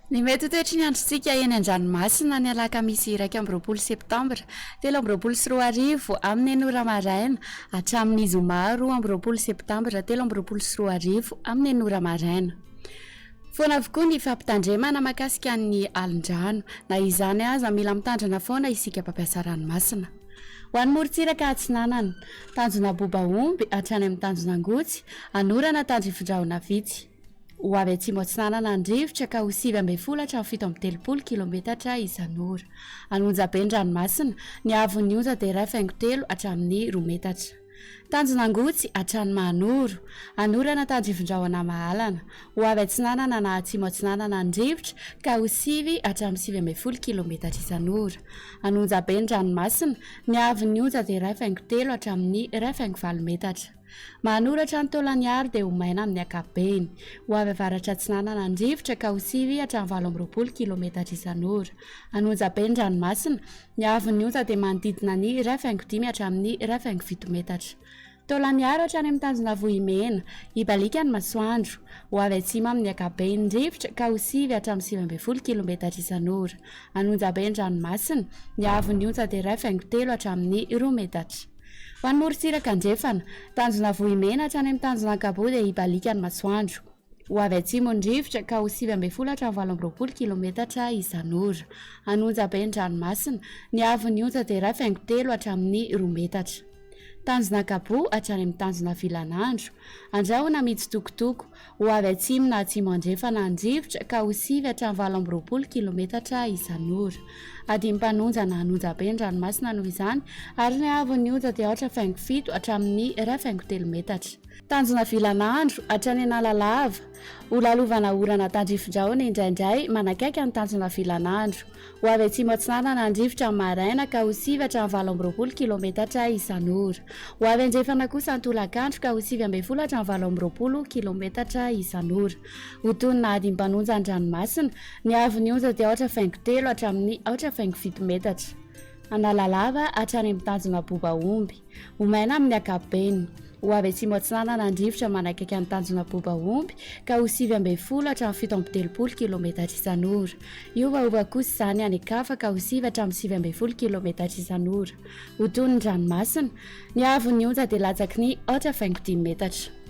Ny mety ho toetry ny androntsika eny an-dranomasina ny alakamisy 21 septambra 2023 amin'ny enina ora maraina hatramin'ny zoma 22 septambra 2023 amin'ny enina ora maraina. Foana avokoa ny fampitandremana mahakasika ny alin-drano. Na izany aza, mila mitandrina foana isika mpampiasa ranomasina. Ho an'ny morontsiraka atsinanana, tanjona Bobaomby hatrany amin'ny tanjona Angotsy, Anorana tandrifin-drahona vitsy. Ho avy atsimo atsinanana ny rivotra ka ho 19 hatramin'ny 37 kilometatra isan'ora. An'Onjabe ny ranomasina, ny haavon'ny onja dia 1,3 hatramin'ny 2 metatra. Tanjona Angotsy hatrany Mahanoro, Anorana tandrivindrahona Mahalana. Ho avy atsinanana na atsimo atsinanana ny rivotra ka ho 9 hatramin'ny 19 kilometatra isan'ora. An'Onjabe ny ranomasina, ny haavon'ny onja dia 1,3 hatramin'ny 1,8 metatra. Manoratra ny Taolaniary dia ho maina amin'ny ankapobeny. Ho avy avaratra atsinanana ny rivotra ka ho sivy hatramin'ny 28 kilometatra isan'ora. An'Onjabe ny ranomasina, ny haavon'ny onja dia manodidina ny 1,5 hatramin'ny 1,7 metatra. Taolaniary hatrany amin'ny tanjona Vohimena, hibaliaka ny masoandro. Ho avy atsimo amin'ny ankapobeny ny rivotra ka ho sivy hatramin'ny 19 kilometatra isan'ora. An'Onjabe ny ranomasina, ny haavon'ny onja dia 1,3 hatramin'ny 2 metatra. Ho an'ny morontsiraka andrefana, tanjona Vohimena hatrany amin'ny tanjona Ankaboa dia hibaliaka ny masoandro. Ho avy atsimo ny rivotra ka ho 19 hatramin'ny 28 kilometatra isan'ora. An'Onjabe ny ranomasina, ny haavon'ny onja dia 1,3 hatramin'ny 2 metatra. Tanjona Ankaboa hatrany amin'ny tanjona Vilanandro, andrahona mitsitokotoko. Ho avy atsimo na atsimo andrefana ny rivotra ka ho sivy hatramin'ny 28 kilometatra isan'ora. Adim-panonja na an'onjabe ny ranomasina noho izany ary ny haavon'ny onja dia aotra faingo fito hatramin'ny iray faingo telo metatra. Tanjona vilan'andro hatrany Analalava. Ho lalovana orana tandrifin-drahona indraindray manakaiky ny tanjona vilan'andro. Ho avy atsimo atsinanana ny rivotra amin'ny maraina ka ho sivy hatramin'ny 28 kilometatra isan'ora. Ho avy andrefana kosa ny tolakandro ka ho 19 hatramin'ny 28 kilometatra isan'ora. Ho toy ny nahadim-panonja ny ranomasina, ny haavon'ny onja dia aotra faingo telo hatramin'ny aotra faingo fito metatra. Analalava hatrany amin'ny tanjona Bobaomby. Ho maina amin'ny ankapobeny. Ho avy atsimo atsinanana ny rivotra manakaiky ny tanjona Bobaomby ka ho 19 hatramin'ny 37 kilometatra isan'ora. Hiovaova kosa izany any an-kafa ka ho sivy hatramin'ny 19 kilometatra isan'ora. Ho toy ny ranomasina. Ny haavon'ny onja dia latsaky ny aotra faingo dimy metatra.